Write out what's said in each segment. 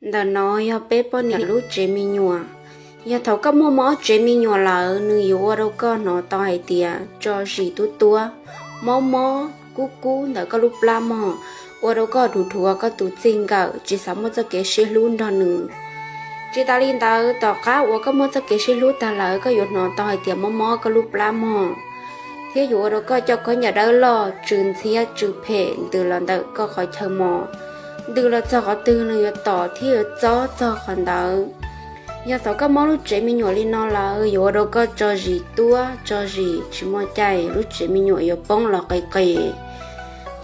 Ntawm no yog peb poj niam lub tsev me nyuam. Yog thaum koj muaj mob tsev me nyuam lawm, nws yuav ua rau koj hnov tau hais tias tso zis tuab tuab, mob mob kub kub ntawm koj lub plab mog, ua rau koj dhuav dhuav koj tus txij nkawm, tsis xav muaj txoj kev sib hlub nrog nws. Tsis tas li ntawd, tom qab uas koj muaj txoj kev sib hlub tag lawm, koj yuav hnov tau hais tias mob mob koj lub plab mog, thiab yuav ua rau koj coj khaub ncaws dawb loj, tsw ntxhiab tsw phem ntws los ntawm koj qhov chaw mos, ntws los txog qhov twg nws yuav tom thiab yuav txob txog qhov ntawd. Yog thaum koj mob lub tsev me nyuam li no lawm, yuav ua rau koj tso zis tuab tso zis tsis muaj caij, lub tsev me nyuam yuav poob los qis qis.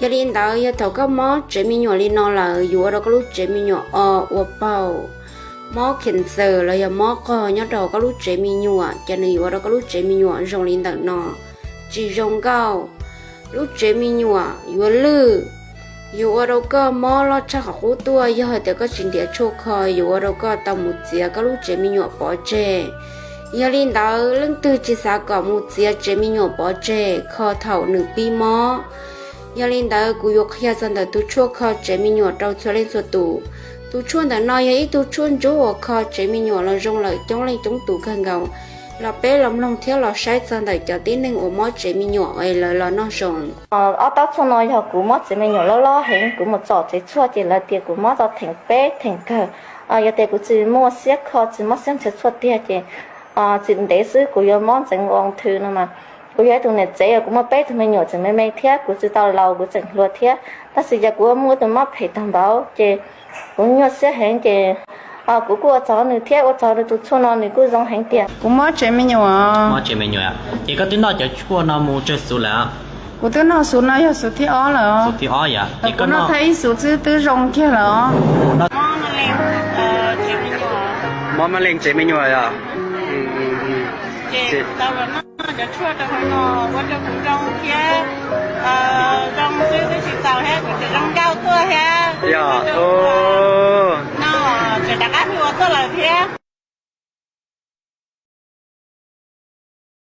Yog li ntawd, yog thaum koj mob tsev me nyuam li no lawm, yuav ua rau koj lub tsev me nyuam o ua paug. Mob cancer los yog mob qog nyob rau koj lub tsev me nyuam, ces nws yuav ua rau koj lub tsev me nyuam zoo li ntawm no, tsis zoo nkauj. Lub tsev me nyuam yuav lwj, yuav ua rau koj mob loj tshaj qhov qub tuaj yog hais tias koj tsis ntiav tshuaj kho, yuav ua rau koj tau mus txiav koj lub tsev me nyuam pov tseg. Yog li ntawd, leej twg tsis xav kom mus txiav tsev me nyuam pov tseg kho thaum nws pib mob, yog li ntawd kuv yuav qhia txog ntawm tus tshuaj kho tsev me nyuam rau txhua leej txhua tus. Tus tshuaj ntawm no yog ib tug tshuaj ntsuab uas kho tsev me nyuam los zoo lawm coob leej coob tus kawg nkaus. Los peb los mloog thiab los saib txog ntawm cov tib neeg uas mob tsev me nyuam es lawv los noj zoo. Ob taub tshuaj no yog kuv mob tsev me nyuam loj loj heev, kuv mus txom tsev tshuaj ces lawv tias kuv mob tau theem peb theem kawg. Yog tias kuv tsis muaj siab kho, tsis mob siab nrhiav tshuaj tiag ces tsis ntev xwb kuv yuav mob ntxeev ua thw no mas. Kuv yog ib tug niam tsev uas kuv muaj peb tug me nyuam tseem me me thiab kuv tsis tau laus, kuv tseem hluas thiab, tab sis yog kuv muaj tus mob phem tag npaum ces kuv nyuaj siab heev ces kuv kuj ua tsaug nws thiab ua tsaug nws tus tshuaj no nws kuj zoo heev tiag. Kuv mob tsev me nyuam. Mob tsev me nyuam. Ces koj twb noj cov tshuaj no mus tsawg xuv lawm? Kuv twb noj xuv no yog xuv thib ob lawm. Xuv thib ob yom? Ces koj noj tau ib xuv xwb twb zoo kiag lawm. Mob mab leej tsev me nyuam yom? Cov tshuaj rau hauv no ua rau kuv zoo thiab, zoo xwb twb tsis txaus thiab, kuv tseem zoo nkauj tuaj thiab. Yog, no tseem rov qab ua tuaj lawm thiab.